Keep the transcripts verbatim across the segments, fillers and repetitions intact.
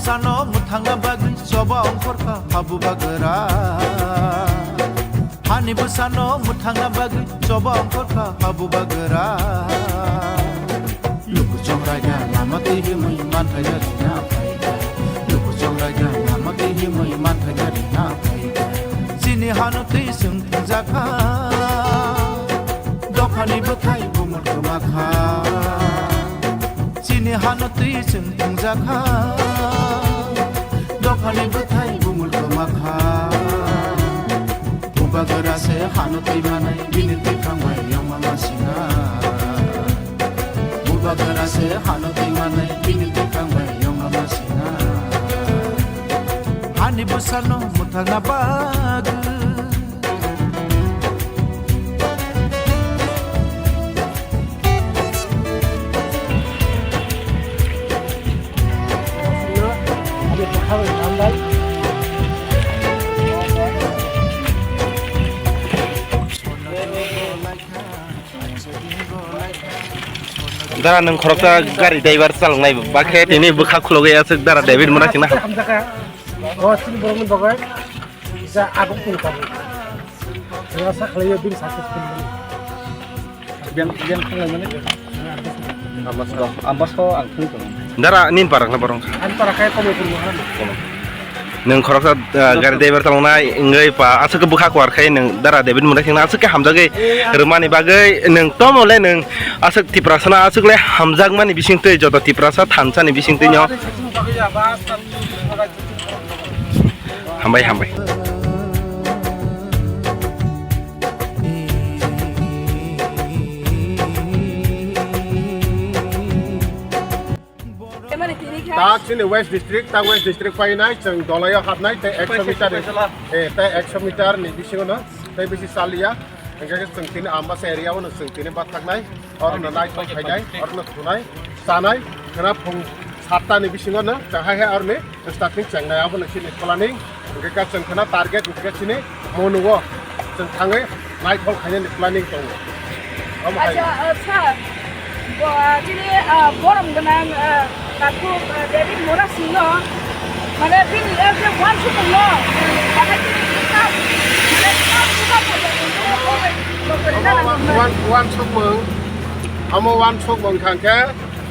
Sano mwthangna bagwi choba ongkhorkha habu bagra. Hani bwsano mwthangna bagwi choba ongkhorkha habu bagra. Luku chongraida lama twi himwi manthai rina phaikha. Luku chongraida lama twi himwi manthai rina phaikha. Chini hano twi chwng thwngjakha. Dophani bwthai bumul kwmakha. Chini hano twi chwng thwngjakha. Dophani bwthai bumul kwmakha. Bubagra se hano twi manai bini twi thangbai yongma masinga. Bubagra se hano twi manai bini twi thangbai yongma masinga. Hani bwsano mwthangna bagwi. Dara, nwng khoroksa gari driver chaloknai, bakhe tini bwkha khulogwi aswk dara David Mura singna ham. Hamjakha. O, chini borokni bagwi. Ja, abo kung kabu. Nga sa khlaiyo bini successful mani. Biang, biang khlai mani. Ambaso, ambaso ang thung thung. Dara, nin parak na borong. An para kaya komo kung mahal. Nwng khoroksa, ah, gari driver tongna, wngwi pa, aswk bwkha kwar khai nwng dara David Mura singna aswk khe hamjagwi rwmani bagwi nwng tomo le nwng aswk Tiprasano aswk le hamjakmani bisingtwi joto Tiprasa thansani bisingtwi no. Hambai, hambai. Tak chini West District, tak West District painai, chwng dolaio hapnai, tei ekso meter, eh, tei ekso meter ni bisingo no, tei bisi chaliya. Hingke chwng tini Ambasa area o no chwng tini bathaknai, oro no naithok khainai, oro no thunai, chanai, khena phung satta ni bisingo no chwng hai hai oro ni starting chengnai, abo no chini planning, hingke ka chwng khena target hingke chini monu o chwng thangwi naithok khainani planning tongo. Omo hai. Acha, ah, sir, bo, ah, chini, ah, borom gwnang, ah, Takhuk, ah, David Mora singno, mane bini, ah, je wansukmungno, bahai chini bwsa, mane bwsa bwsa. Omo wan-, wan-, wansukmung, omo wansukmung kha khe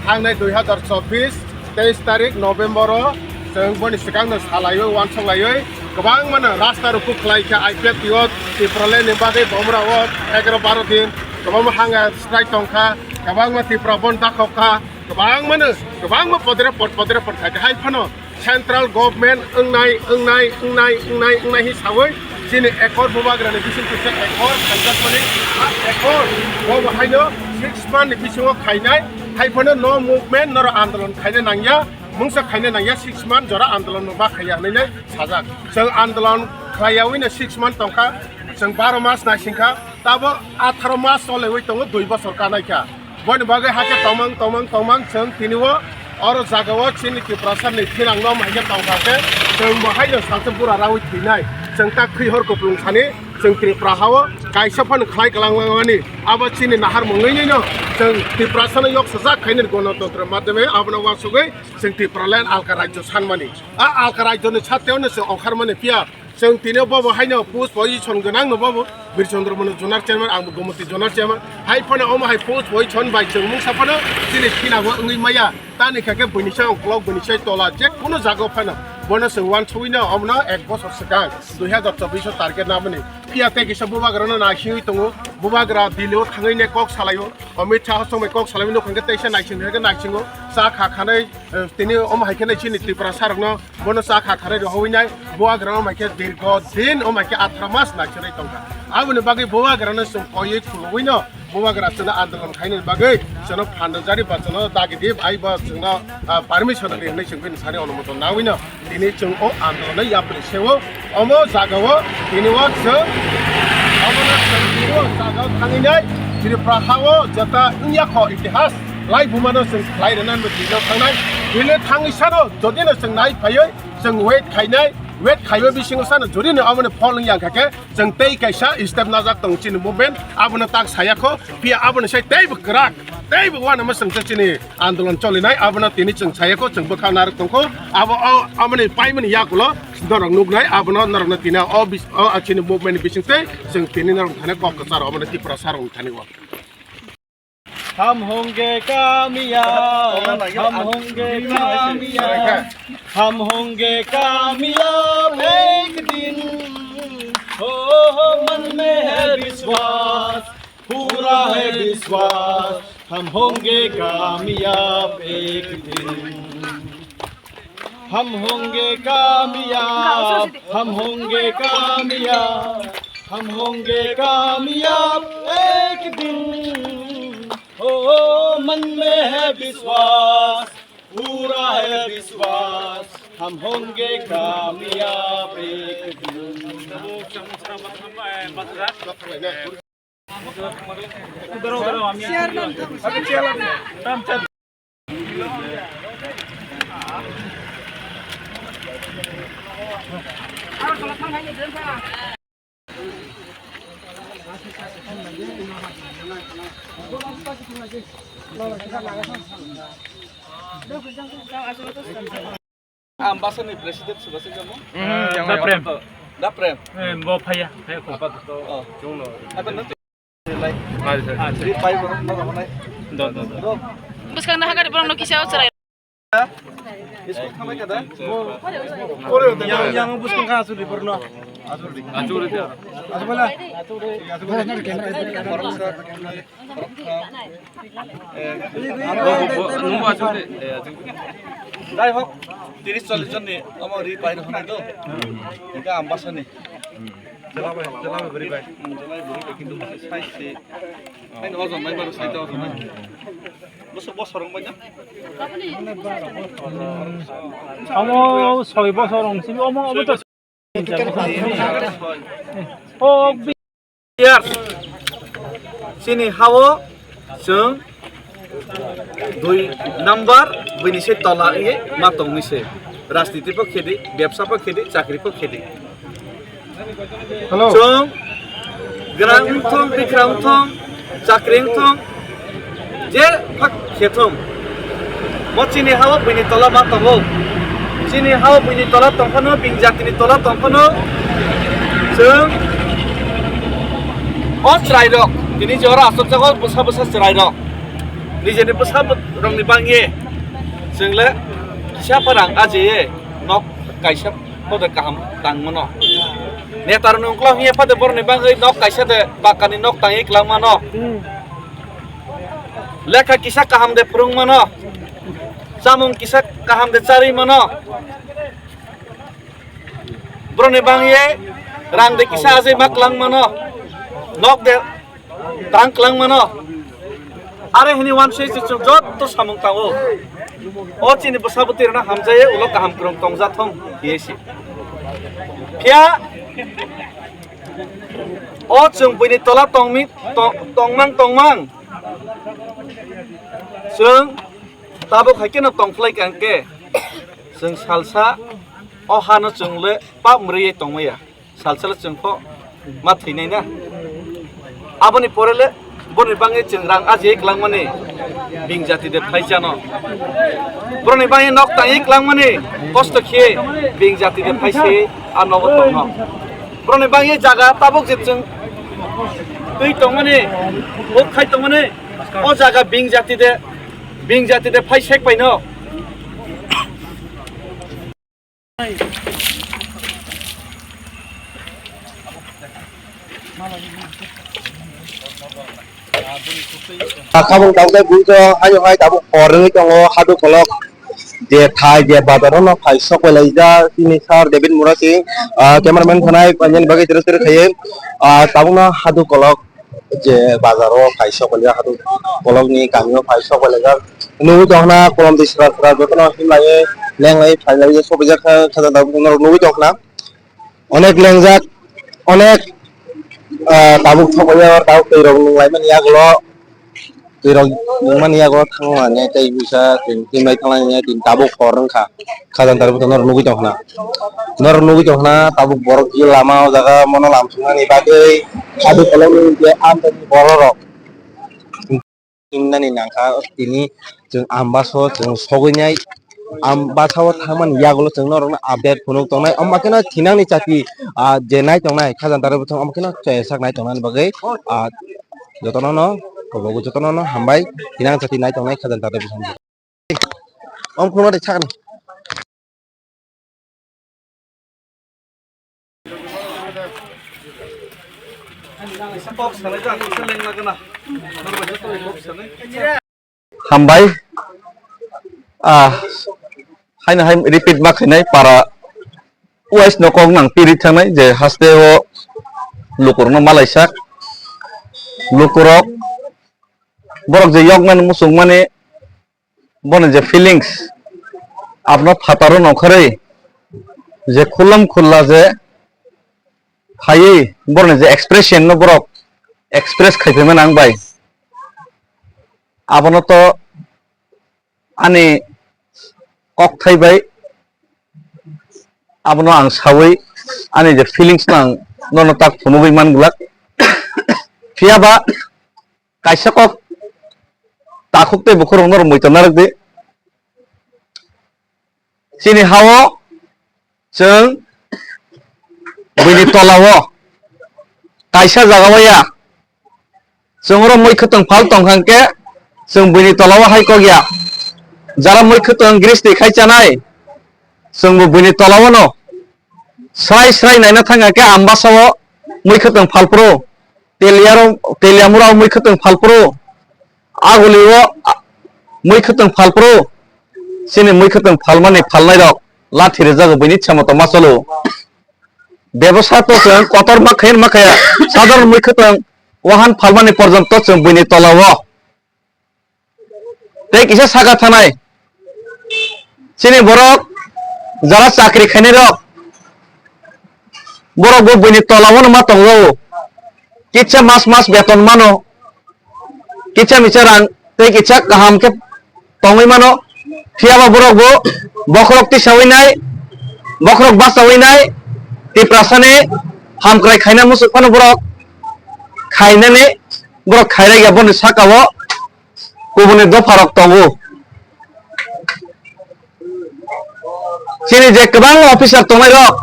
thangnai dui hazar chobbish, teis tarik November o chwng boni swkang no salaiwi wansuk laiwi kwbangma no rasta rukhu khlai kha I P F T o Tipraland ni bagwi bomra o egaro baro din kwbangma hanga strike tong kha, kwbangma Tripura bon dakhok kha, kwbangma no, kwbangma podre pod, podre pod khai kha. Hai phano central government wngnai, wngnai, wngnai, wngnai, wngnai hi sawi chini ekor bubagrani bising kisa ekor khanjakmani, a ekor bo bahaino six month ni bisingo khainai, hai phano no movement, noro andolon khaina nangya, mungsa khaina nangya, six month jora andolon no ba khaiya hinwi nai sajak. Chwng andolon khlaiyawi no six month tongkha, chwng baro mas naisingkha, tabo atharo mas choliwi tongo, dui bosor kanai kha. Boni bagwi hakhe tongmang, tongmang, tongmang chwng tini o oro jaga o chini Tiprasa ni thinang no hai khe tongkha khe chwng bo hai no salsa bura rawi thwinai. Chwng ta khwi hor kupulung sani chwng Tripura ha o kaisa phano khlai kwlang langmani. Abo chini nahar mungwi no chwng Tiprasa no yok sajak khainani Ganatantro madhyame abono uansugwi chwng Tipraland alka rajyo sanmani. A alka rajyo ni sateo no chwng ongkharmani phiya. Chwng tini bobo haino post position gwnang no bobo, Birchandra Manu Zonal Chairman, ang bo Gomoti Zonal Chairman. Hai phano omo hai post position bai chwng mungsa phano chini khina bo wngwi maya. Tani kha khe buini sai uklok, buini sai tola, je kuno jaga phano. Bono chwng wansugwi no omono ek bosor swkang dui hazar chobbish o target naboni. Phiya tei kisa bubagra no naisingwi tongo. Bubagra Delhi o thangwi ne kok salaio. Amit Shah songbai kok salaimani nokha khe teisa naising khe naisingo. Cha kha khanai, eh, tini omo hai khe nai chini Tripura sarokno bono cha kha khanai rohowinai. Bubagra omo hai khe dirgo din omo hai khe atharo mas naisingwi tongkha. Aboni bagwi bubagrano chwng koiwi khulugwino bubagra chwngno andolon khainani bagwi chwngno phan rwjari ba chwngno dagi di bai ba chwngno, ah, permission ri hinwi chwng bini sani onumoton nangwino. Tini chwng o andolon no yapri se o, omo jaga o tini o chwng, omo no chwng tini o jaga o thangwi nai Tripura ha o jeta wngya kho itihas lai buma no chwng khlai rwna no tini o thangnai. Tini thangwi sano jodi no chwng nai phaiwi chwng wait khainai, Wait khaiba bisingo sano jodi ni omo ni phol wng yang kha khe, chwng tei kaisa step najak tong chini movement, abono tak saya kho, phiya aboni sai teibo kwrak, teibo uanama chwng se chini andolon cholinai, abono tini chwng saya kho, chwng bwkha narwk tong kho, abo o, omo ni paimani yakulo norok nuknai, abono norokno tini o bis-, o chini movement ni bising tei chwng tini norok thani kok kwcharo omo ni Tripura sarok thani o. हम होंगे कामयाब, हम होंगे कामयाब, हम होंगे कामयाब एक दिन। हो, हो, मन में है विश्वास, पूरा है विश्वास, हम होंगे कामयाब एक दिन। हम होंगे कामयाब, हम होंगे कामयाब, हम होंगे कामयाब एक दिन। ओ, मन में है विश्वास, पूरा है विश्वास, हम होंगे कामयाब एक दिन। Ambasani president suba se kamo? Hmm, yang Da Prem. Da Prem. Eh, bo phaya, phaya ko. Apa to? Oh. Apa nanti? Lai. Di pai borok no roknai. Do, do, do. Bwskang na hakari borok no kisa o chwrai. School thamai kada? Yang, yang bwskang ka asuri borok no. Asuri. Asuri dia. Asuri bala. Borok sa. Dai hok, tiris chollish jonni omo ri pair honai do. Engka Ambasani. Jelabai, jelabai bwrwi bai. Jelabai bwrwi bai, kintu sai se. Hai no ojon nai baro sai ta ojon nai. Bosor, bosor rong bai na? Omo soi bosor rong si, omo, omo to. O, years. Chini hao chwng dui number bini se tola ye ma tongni se. Rajniti pho khedi, bebsa pho khedi, chakri pho khedi. Hello. Chwng gwnang wngthong, bikra wngthong, chakri wngthong, je phak khethung. Bo chini hao buini tola ma tongo. Chini hao buini tola tongphano, bini jatini tola tongphano. Chwng o chwrairok, tini je oro achukjago bwsa bwsa chwrairok. Nijeni bwsa rokni bangye chwng le kisa pharang ajiye nok kaisa photo kaham tang mano. Netarokni uklau hiya phade borokni bagwi nok kaisa de pakani nok tangwi kwlang mano. Lekha kisa kaham de phwrwng mano. Chamung kisa kaham de charwi mano. Borokni bangwi rang de kisa ajai ma kwlang mano. Nok de tang kwlang mano. Are hini wansui se chwng joto samung tango. O chini bwsa bwtwi rwna hamjaiye ulo kaham kwrwng tongjathong hiye se. Phiya o chwng buini tola tongmi, to-, tongmang tongmang. Chwng tabuk hai kheno tongphlai kha hwnkhe chwng salsa o hano chwng le pap mwrwiwi tongmaya. Salsalo chwng kho ma thwinai na. Aboni pore le borokni bagwi chwng rang ajiwi kwlangmani bini jati de phai chano. Borokni bagwi nok tangwi kwlangmani kosto khe bini jati de phai se a nogo tongno. Borokni bagwi jaga tabuk je chwng twi tongmani, huk khai tongmani, o jaga bini jati de, bini jati de phai sek paino. Tabuk tabuk tei bujo hayo hai tabuk hor wngwi tongo hadu kolok je thai je bazar no phai sok bai laijak chini sir David Murasing, ah, cameraman thanai painani bagwi tere tere khaiwi, ah, tabuk no hadu kolok je bazar o phai sok bai laijak hadu kolok ni kami o phai sok bai laijak nugwi tongkha na kolom twi sra sra joto no himlaiwi lenglaiwi phailaiwi sok bai jak kha khajak tabuk no nugwi tongkha na. Onek lengjak, onek, ah, tabuk thokbaio, tabuk twi rok nung laimani yagulo. Twi rok wngmani yago thangmani tei bisa twi mai thanglani twi tabuk hor wngkha. Khajang tari bwthang norok nugwi tongkhna. Norok nugwi tongkhna tabuk borok khe lama o jaga mono lam swngnani bagwi adu kolokni je amtani bororok. Tini nangkha tini chwng ambasa o chwng sogwi nai. Ambasa o thangmani yagulo chwng norokno update phunuk tongnai. Omo kheno thinangni chati, ah, je nai tongnai khajang tari bwthang omo kheno chaya sak nai tongnani bagwi, ah, jotono no kobogo jotono no hambai. Thinang chati nai tongnai khajang tari bwthang. Om khungo de chakni. Hambai. Ah, haino hai repeat ma khainai para wise no kok nang piri thangnai je haste o lukurokno malaisak lukurok borok je yoknani muchungmani boni je feelings, abono phataro nongkhorwi je khulam khulla je phaiwi boroni je expression no borok express khai phaimani ang bai. Abono to ani kokthai bai abono ang sawi ani je feelings no ang nono tak phunugwi man glak. Phiya ba kaisa kok takhuk tei bukhuk rok norok muitor narwk di. Chini ha-o chwng buini tola o kaisa jaga o ya. Chwng oro mui khwtwng phal tong kha hwnkhe chwng buini tola o hai kok ya. Jara mui khwtwng gristi khai chanai chwngbo buini tola o no srai srai naina thang kha khe Ambasa o mui khwtwng phal phuru. Teliaro, Teliamura o mui khwtwng phalphuru, Aguli o mui khwtwng phalphuru, chini mui khwtwng phalmani phalnairok lathi rwjago buini ichha moto ma cholo. Bebosa to chwng kotor ma khayan ma khaya, sadharon mui khwtwng wahan phalmani porjonto chwng buini tola o. Tei kisa saka thanai. Chini borok jara chakri khainai rok, borok bo buini tola o no ma tongo. Kisa mas mas beton mano. Kisa misa rang tei kisa kaham khe tongwi mano. Phiya ba borok bo bokhorok tisawi nai, bokhorok bachawi nai, Tiprasani hamkrai khaina muchuk phano borok khainani borok khairaiya boni saka o. Kubuni dopharok tongo. Chini je kwbang officer tongnai rok,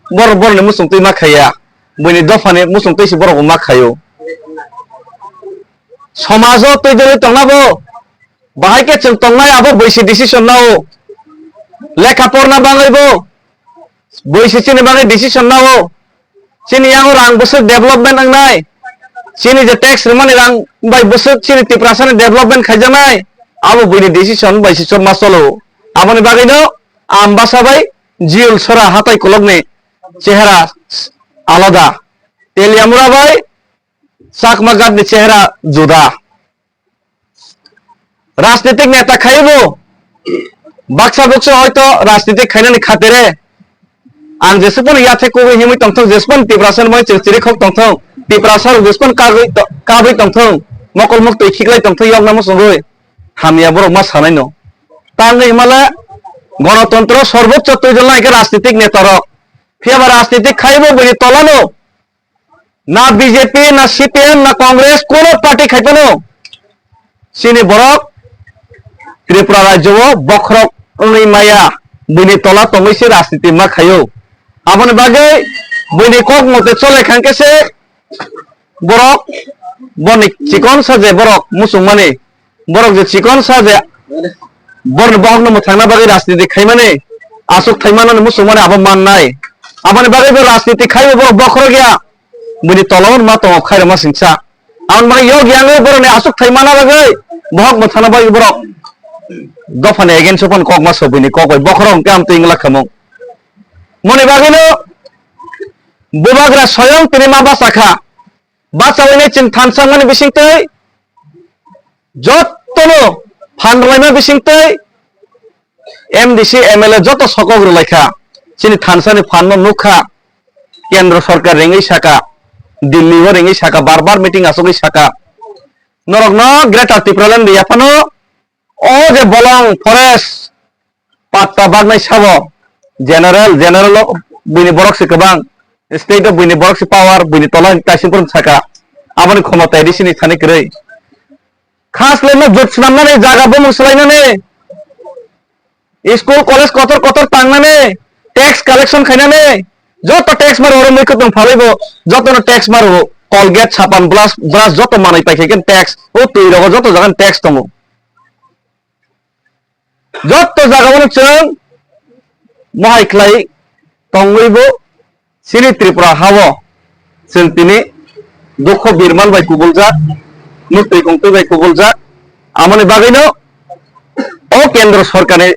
borok borokni muchung twi ma khaiya. Buini dophani muchung twi se borok ma khaio. Somajo twi doli tongna bo, bahai khe chwng tongnai abo buisi decision nao. Lekha porna bangwi bo, buisi chini bagwi decision nao. Chini yango rang bwswk development wngnai, chini je tax rwmani rang bai bwswk chini Tiprasani development khaijaknai, abo buini decision bai se chorma cholo. Aboni bagwino Ambasa bai Jiul Sora hatai kolokni chehera alada, Teliamura bai Chakma Ghatni chehera juda. Rajnitik neta khaibo, baksa buksa hoito rajnitik khainani khatere ang jesukmani yathe kugui himui tongthok, jesukmani Tiprasa ni bai chwng chiri khok tongthok, Tiprasa rok jesukmani kagui to-, kabui tongthok, mokol muk twi khiklai tongthok, yokna muchungui hamya borok ma sanai no. Tangwi himale gonotontro sorbochcho twijolna hai khe rajnitik neta rok. Phiya ba rajnitik khaibo buini tolano Na B J P, na C P M, na Congress, kuno party khai phano chini borok Tripura rajyo o bokhorok wngwi maya, buini tola tongwi se rajniti ma khaio. Aboni bagwi buini kok mote chole khan khe se borok boni chikon sa je borok muchungmani. Borok je chikon sa je borni bohokno mwthangna bagwi rajniti khaimani, aswk thai manani muchungmani abo mannai. Aboni bagwi bo rajniti khaibo borok bokhorok ya, buini tola o ma tongo khairokma singsa. Aboni bagwi yok yangwi borokni aswk thai manna bagwi bohok mwthangna bagwi borok dophani against o phano kokma so buini kok bai bokhorok hwnkhe amtwi wngla khamung. Moni bagwino bubagra soyong tini ma bachakha. Bachawi nai chwng thansa wngmani bisingtwi, jottono phan rwlaima bisingtwi M D C, M L A joto sokok rwlaikha. Chini thansani phanno nukha, kendro sorkar ringwi saka, Delhi o ringwi saka, bar bar meeting asogwi saka. Norokno Greater Tipraland ya phano o je bolong forest patta bagnai sabo general, general o buini borok se kwbang, state o buini borok se power, buini tola taising purung saka, aboni khomota A D C ni thani kwrwi. Khas lema jot swnamnani jaga bumung swlainani school, college kotor kotor tangnani, tax collection khainani, joto tax maro oro mui kwtwng phalaibo, jotono tax maro, Colgate, sapan, brush, brush joto manwi paikhaikhe tax, o twi rogo joto jagani tax tongo. Joto jagao chwng mohai khlai tongwibo chini Tripura hao chwng tini dukho birman bai kubuljak, mwtwi kongtwi bai kubuljak, amoni bagwino o kendro sorkarni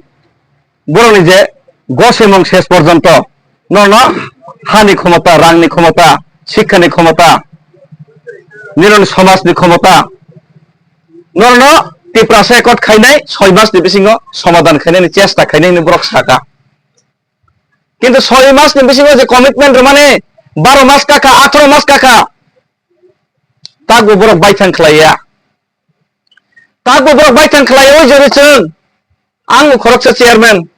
borokni je gosemung ses porjonto norno hani khomota, rangni khomota, sikhani khomota, nironi somajni khomota, norno Tiprasa accord khainai soi masni bisingo somadan khainani chesta khainai hinwi borok saka. Kintu soi masni bisingo je commitment rwmani baro mas kakha, atharo mas kakha, takbo borok baithang khlaiya. Takbo borok baithang khlaiya, oi jori chwng, ang khoroksa chairman,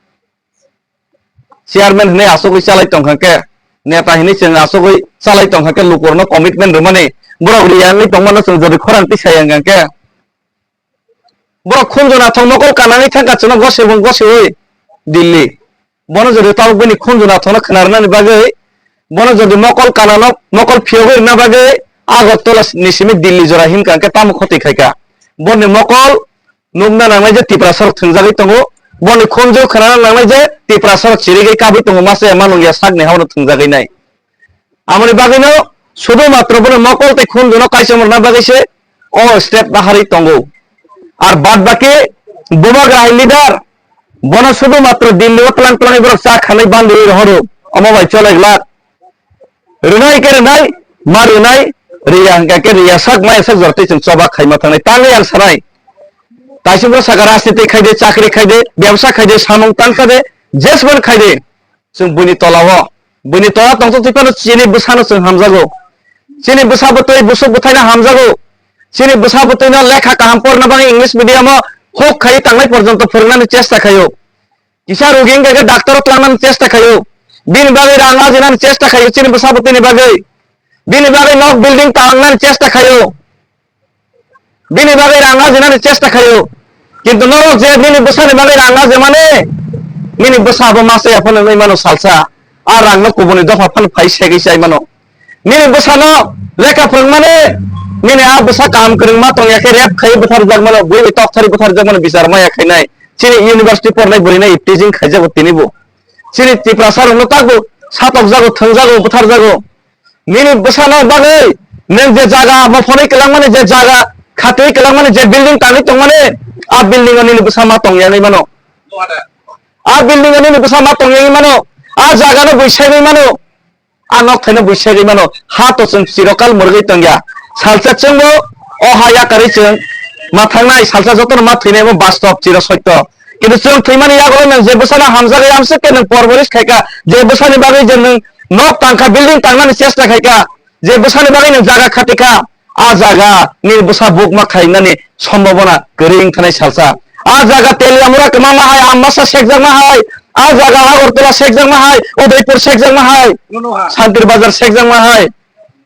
chairman hinwi asugwi chalai tongkha khe, neta hinwi chwng asugwi chalai tongkha khe, lukurokno commitment rwmani borok riyangwi tongmano chwng jodi khorang tisayang khe, borok khunju nathok mokol kanangwi thangkha chwngno gosebung gosewi Delhi. Bono jodi tabuk bini khunju nathokno khwnarwnani bagwi, bono jodi mokol kanano mokol phiyogwi rwna bagwi Agartala ni simi Delhi jora himkha khe tamo khoti khaikha. Boni mokol nukna nangnai je Tiprasarok thwngjagwi tongo, boni khunju khwnana nangnai je Tiprasarok chirigwi kabwi tongo, masa ya manung ya sakni haono thwngjagwi nai. Amoni bagwino sudu matro bono mokol tei khunjuno kaichom rwna bagwi se o step baharwi tongo. Ar bad baki bubagra hai leader bono sudu matro Delhi o tlang tlang borok cha khanai bandi rwi rohoro, omo bai cholai glak. Rwnai khe rwnai, ma rwnai, riya hwnkha khe riya sak maya sak jora tei chwng choba khaima thangnai. Tangwi ang sanai, kaisa bwrwi saka rajniti khaide, chakri khaide, bebsa khaide, samung tangkhade, jesman khaide, chwng buini tola o, buini tola tongthok twi phano chini bwsano chwng hamjago. Chini bwsa bwtwi busuk bwthaino hamjago. Chini bwsa bwtwino lekha kaham porna bagwi English medium o hok khai tangnai porjonto phwrwngnani chesta khaio. Kisa rogi wngkha khe doctor o tlangnani chesta khaio. Bini bagwi rang ajinani chesta khaio chini bwsa bwtwini bagwi. Bini bagwi nok building tangnani chesta khaio. Bini bagwi rang ajinani chesta khaio. Kintu norok je nini bwsani bagwi rang ajimani, nini bwsa abo masa ya phano wngwi mano salsa. A rangno kubuni dopha phano phai segwi chai mano. Nini bwsano lekha phwrwngmani, nini a bwsa kaham kwrwngma tongya khe rape khai butharjak mano, bui bai tokthari butharjak mano, bichar maya khainai. Chini university pornai bwrwino teasing khaijago tinibo. Chini Tiprasa rokno takbo satokjago, thwngjago, butharjago. Nini bwsano bagwi nwng je jaga mophonwi kwlangmani, je jaga khatwi kwlangmani, je building tanwi tongmani, a building o nini bwsa ma tongya hinwi mano. A building o nini bwsa ma tongya hinwi mano. A jaga no bui segwi mano. A nok thaino bui segwi mano, ha to chwng chirokal mwrwgwi tongya. Salsa chwngbo o ha yakarwi chwng ma thangnai, salsa jotono ma thwinai, omo bastop chiro sotto. Kintu chwng thwimani yagulo nwng je bwsano hamjagwi amswk khe nwng porboris khaikha, je bwsani bagwi je nwng nok tangkha, building tangnani chesta khaikha, je bwsani bagwi nwng jaga khatikha, a jaga nini bwsa buk ma khainani sombhabona kwrwi wng thanai salsa. A jaga Teliamura kwma ma hai, Ambasa sekjak ma hai, a jaga Agartala sekjak ma hai, Udaipur sekjak ma hai, Santir Bazar sekjak ma hai,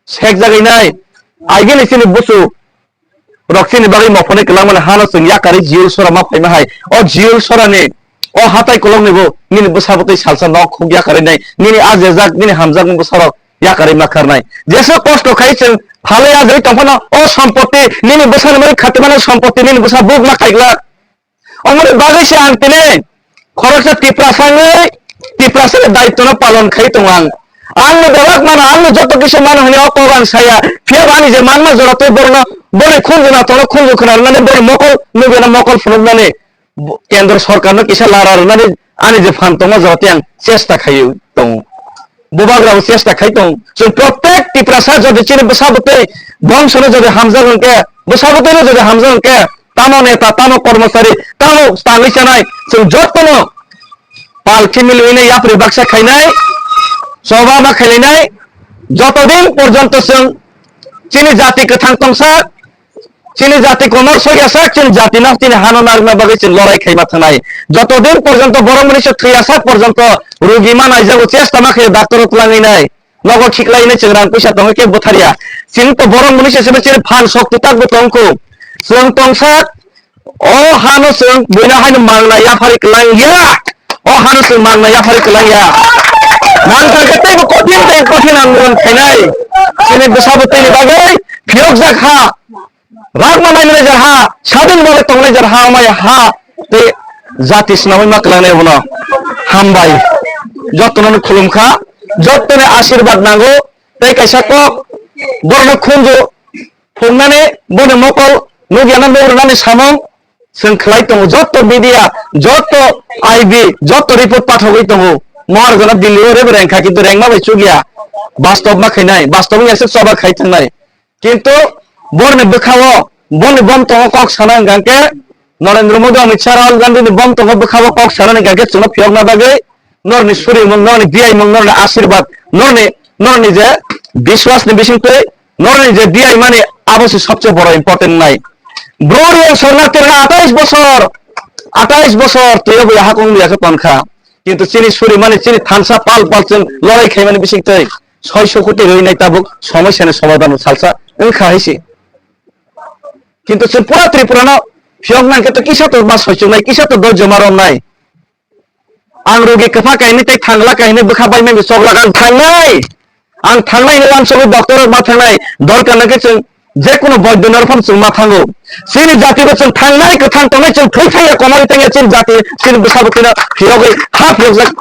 sekjagwi nai. Aigini chini busu rok chini bagwi mophonwi kwlangmani hano chwng yakarwi Jiyul Sora ma phaima hai. O Jiyul Sorani o hatai kolokni bo nini bwsa bwtwi salsa nok khuk yakarwi nai. Nini ajejak, nini hamjakmung bwsarok yakarwi ma kharnai. Jesa kosto khai chwng phalwi ajai tongphano o sompoti nini bwsani bagwi khatimani sompoti nini bwsa buk ma khaiglak. Omoni bagwi se ang tini khoroksa Tiprasa wngwi Tiprasani daitwno palon khai tongo ang. Angno bebak mano, angno joto kisa mano hwnwi o kok ang saya. Phiya bo ani je manma jora tei borokno, borokni khunju nathokno khunju khwna rwnani, borokni mokol nugwino mokol phunuknani, bo-, kendro sorkarno kisa lara rwnani ani je phan tongma jora tei ang chesta khaiwi tongo. Bubagrabo chesta khai tong. Chwng protek Tiprasa jodi chini bwsa bwtwi bongsono jodi hamjak hwnkhe, bwsa bwtwino jodi hamjak hwnkhe, tamo neta, tamo kormochari, tamo tangwi chanai, chwng jottono palthi milwino yapri baksa khainai, choba ma khailainai, joto din porjonto chwng chini jati kwthang tongsa, Chini jati komor soi yasak, chini jati no chini hano narwkna bagwi chini lorai khaima thangnai. Joto din porjonto borok mwnwi se thwi yasak porjonto rugi ma naijago, chesta ma khaio doctor o twlangwi nai. Nogo khiklai nai chwng rang puisa tongo khe butharya. Chini to borok mwnwi se sebe chini phan sok twtak bo tongkho. Chwng tongsak, o hano chwng buino haino mangna yaphari kwlang ya. O hano chwng mangna yaphari kwlang ya. Mangkha khe teibo kothin tei kothin andolon khainai. Chini bwsa bwtwini bagwi phiyokjak ha. Rang manai manai jar ha, sadin bole tonglai jar ha, omai ha, tei jati swnamwi ma kwlangnai bono. Hambai. Jotono khulumkha, jotoni asirwad nango, tei kaisa kok, borokno khunju phungnani, boni mokol, nukya no nugrwnani samung, chwng khlai tongo. Joto media, joto I B, joto report pathogwi tongo. Moharjano Delhi o rebo rengkha, kintu rengma bai chukya. Bastob ma khainai, bastob wngya se choba khai thangnai. Kintu borni bwkhao, borni bom tongo kok sana hwnkha khe, Narendra Modi, Amit Shah, Rahul Gandhi ni bom tongo bwkhao kok sana hwnkha khe chwngno phiyokna bagwi norni surimung, norni biyaimung, norni asirwad, norni, norni je biswas ni bisingtwi, norni je biyaimani abo se sobse boro important nai. Bro Riyang Sarnathi ha atais bosor, atais bosor twiyo bo hakung liya khe tonkha. Kintu chini surimani, chini thansa pal pal chwng lorai khaimani bisingtwi soiso koti rwi nai tabuk somosya ni somadhan salsa wngkha hai se. Kintu chwng pura Tripura no phiyok nang khe to kisa to ma soichuk nai, kisa to dojjo ma rom nai. Ang rugi kwpha kainwi tei thangla kainwi bwkha bai mani chok lak ang thangnai. Ang thangnai ni lam sogwi doctor rok ma thangnai. Dorkar nang khe chwng je kono boidonor phano chwng ma thango. Chini jati bo chwng thangnai, kwthang tongnai, chwng thwi thangya, komorwi tangya chini jati, chini bwsa bwtwino phiyogwi ha phiyokjak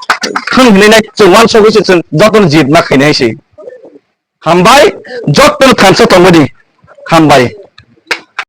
thwng hinwi nai chwng uansugwi se chwng jotono jit ma khainai se. Hambai, jotono thansa tongmani. Hambai.